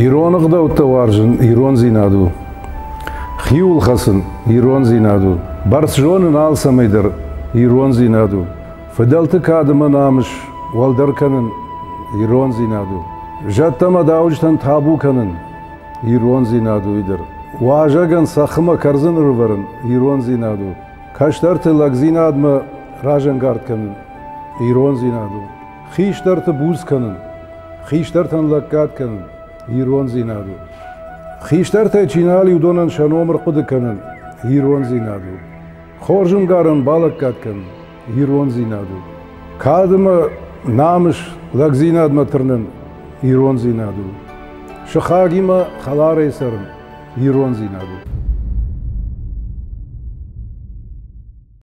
Ирон ӕгъдӕуттӕ уарзын ирондзинад у. Хиуыл хӕцын ирондзинад у. Бӕрц зонын алцӕмӕй дӕр ирондзинад у. Фыдӕлты кад ӕмӕ намыс уӕлдӕр кӕнын ирондзинад у. Зӕдтӕ ӕмӕ дауджытӕн табу кӕнын ирондзинад у уый дӕр. Уазӕгӕн цӕххымӕ кӕрдзын ӕрывӕрын ирондзинад у. Кӕстӕрты лӕгдзинадмӕ разӕнгард кӕнын ирондзинад у. Хистӕрты буц кӕнын, хистӕртӕн лӕггад кӕнын ирондзинад у. Хистӕртӕй чи нал и, уыдонӕн сӕ номыр хъуыды кӕнын ирондзинад у. Хорз ӕмгарӕн балӕггад кӕнын ирондзинад у. Кад ӕмӕ намыс лӕгдзинадмӕ тырнын ирондзинад у. Сыхагимӕ хӕларӕй цӕрын ирондзинад у.